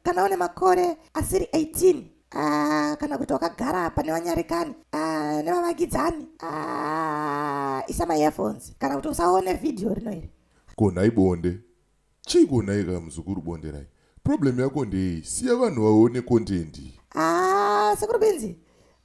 Kana une makore asiri 18 kana kuti wakagara pane vanyarikani nevavakidzani, isa maearphones kana kuti usaone vhidhiyo rino iri. Ko nhai Bonde, chiiko nhai ka muzukuru Bonderai? Problem yako ndei? Siya vanhu vaone content. Ah, sekuru Benzi,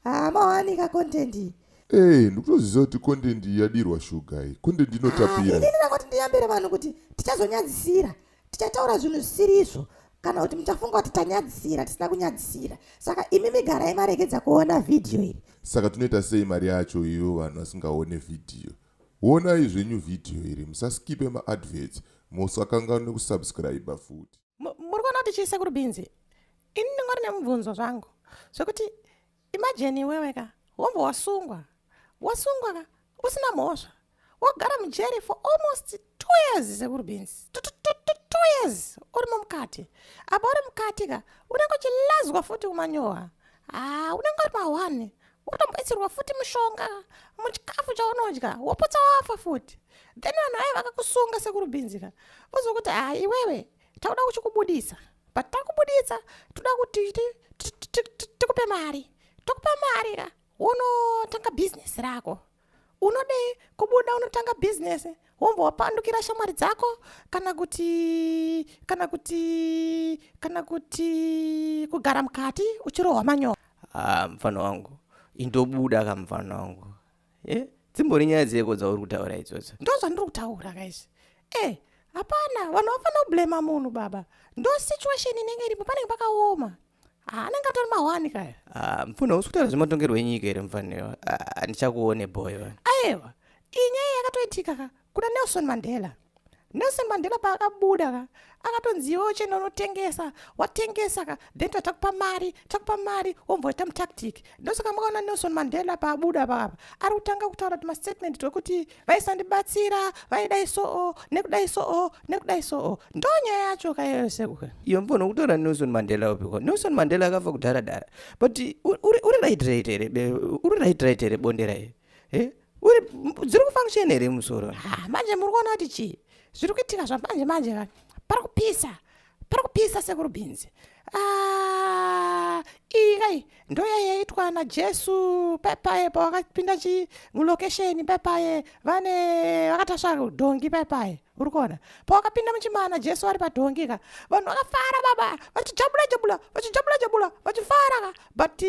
mawanika content iyi. Ee, ndikutoziva kuti content iyi yadirwa shuga iyi. Content inotapira. Inini ndangoti ndiyambire vanhu kuti tichazonyadzisira, tichataura zvinhu zvisiri izvo, kana kuti muchafunga kuti tanyadzisira tisina kunyadzisira. Saka imi migarai maregedza kuona vhidhiyo iri. Saka tinoita sei mari yacho iyo vanhu vasingaone vhidhiyo? Onai zvenyu vhidhiyo iri, musaskipe maadverts, musakanganwe kusubscribe futi. Muri kuona kuti chii sekuru Binzi? Ini ndingori nemubvunzo zvangu zvekuti imagine iwewe ka wobva wasungwa, wasungwa ka usina mhosva, wagara mujeri for almost 2 years sekuru Binzi, 2 years urimo mukati. Apa uri mukati ka unenge uchilazwa futi kumanyowa, unenge uri ma1, wotomboisirwa futi mushonga muchikafu chaunodya, wopotsa wafa futi. Then vanhu vaya vakakusunga sekuru Binzi ka vozokuti iwewe tauda kuchikubudisa, but takubudisa toda kuti tikupe mari, tokupa mari ka unotanga bhizinesi rako. Unodei kubuda unotanga bhizinesi, wombo wapandukira shamwari dzako, kana kuti kana kuti kana kuti kugara mukati uchirohwa manyoka. Mufana wangu indobuda ka mufana wangu. Dzimbori nyaya dzeko dzauri kutaura idzodzo? Ndo zvandiri kutaura kaizvi. Hapana, vanhu vafanira kublema munhu baba. Ndo situation inenge iripo, panenge pakaoma. Anenge atori mahwani kaya. Mfuna usi kutaura zvematongerwo enyika here mufana? Handichakuone boy vanhu. Aiwa, iyi nyaya yakatoitika ka kuna Nelson Mandela. Nelson Mandela paakabuda ka akatonzi iwe uchienda unotengesa, watengesa ka then takupa mari, takupa mari womboita mutactic. Ndosaka makaona Nelson Mandela paabuda papa ari kutanga kutaura kuti mastatement twekuti vaisandibatsira, vaidai soo nekudai soo nekudai soo. Ndo nyaya yacho ka iyoyo sekuru. Iyo mfana kutaura Nelson Mandela upiko? Nelson Mandela akafa kudhara dhara. But uri right right here? Uri right right here Bondera here? Uri dziri kufunction here musoro? Manje muri kuona kuti chii zviri kuitika zvamanje manje ka pari kupisa, pari kupisa sekuru Binzi. Iyi kai ndo yaitwa naJesu papaye pawakapinda chi mulocation papaye vane vakatasva dhongi papaye. Uri kuona pawakapinda muchimana Jesu ari padhongi ka vanhu vakafara baba, vachijabula jabula, vachijabula jabula, vachifara ka, but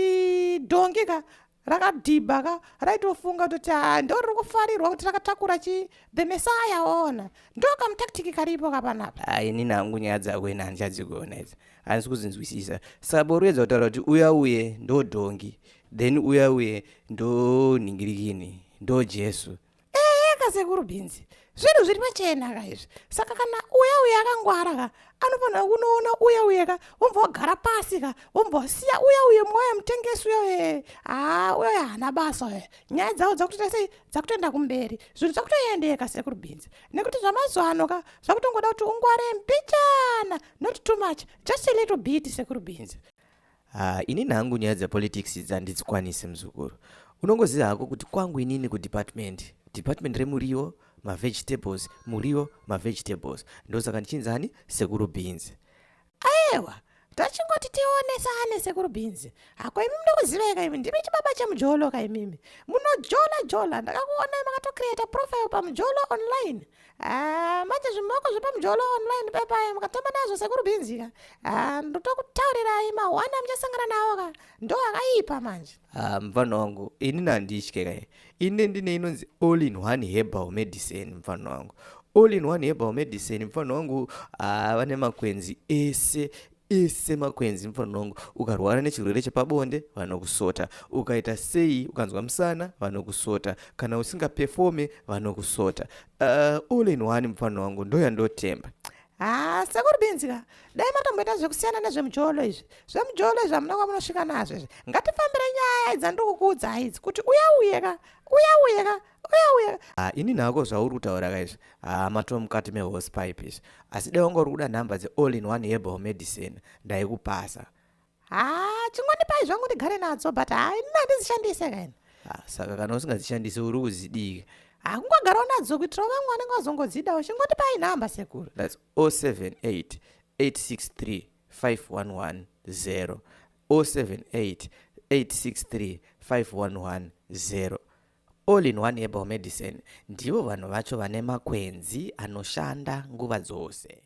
dhongi ka rakadhibha ka raitofunga kuti ndo riri kufarirwa kuti rakatakura chi the Messiah. Ona ndo kamutaktiki karipo kapanapa. Inini hangu nyaya dzako ina handichadzigona idzi, handisi kuzinzwisisa. Saka boriedza kutaura kuti uya uye ndo dhongi, then uya uye ndo nhingirikini, ndo Jesu. Ehe kasekuru Binzi, zvinhu zviri pachena ka izvi. Saka kana uya uye akangwara ka anofanira kunoona uya uye ka wombva wagara pasi ka wombva wasiya uya uye mwoyo mutengesi uya uye. Uya uye haana basa uye. Nyaya dzavo dzakutoita sei, dzakutoenda kumberi, zvinhu zvakutoendeka sekuru Binzi. Nekuti zvamazuva ano ka zvakutongoda kuti ungware mbichana, not too much, just a little bit sekuru Binzi. Inini hangu nyaya dzepolitics idzi handidzikwanisi muzukuru. Unongoziva hako kuti kwangu inini kudepartment, department remuriwo, mavegetables, muriwo, mavegetables. Ndosaka ndichinzani sekuru Binzi. Aiwa, tachingoti tionesane sekuru Binzi. Hako imi munoda kuziva ika imi, ndimi chibaba chemujolo ka imimi. Munojola jola, ndakakuonai makatocreata profile pamujolo online. Manje zvimoko zvepamujolo online pepaye mukatamba nazvo sekuru Binzi ka. Ndotokutaurirai mahwana muchasangana nawo ka, ndo akaipa manje. Mufana wangu, inini handitye ka. Ine ndine inonzi all in one herbal medicine mufana wangu. All in one herbal medicine mufana wangu. Vane makwenzi ese ese makwenzi mufana wangu. Ukarwara nechirwere chepabonde vanokusota, ukaita sei ukanzwa musana vanokusota, kana usingapefome vanokusota. All in one mufana wangu, ndo yandotemba. Sekuru Binzi ka dai matomboita zvekusiyana nezvemujolo izvi. Zvemujolo izvi hamuna kwamunosvika nazvo izvi. Ngatifambire nyaya idzi dzandiri kukuudzai idzi kuti uya uye ka, uya uye ka, uya uye ka. Inini hako zvauri kutaura ka izvi, matova mukati mehorse pipe izvi. Asi dai wanga uri kuda nhamba dze all in one herbal medicine ndaikupasa. Chingondipai zvangu ndigare nadzo, but inini handizishandise ka ini. Saka kana usingadzishandisi uri kuzidii? Kungogarawo nadzo kuitira vamwe vanenge vazongodzidawo. Chingondipai nhamba sekuru. That's 078 863 511 0 078 863 5110. All in One Herbal Medicine ndivo vanhu vacho vane makwenzi anoshanda nguva dzose.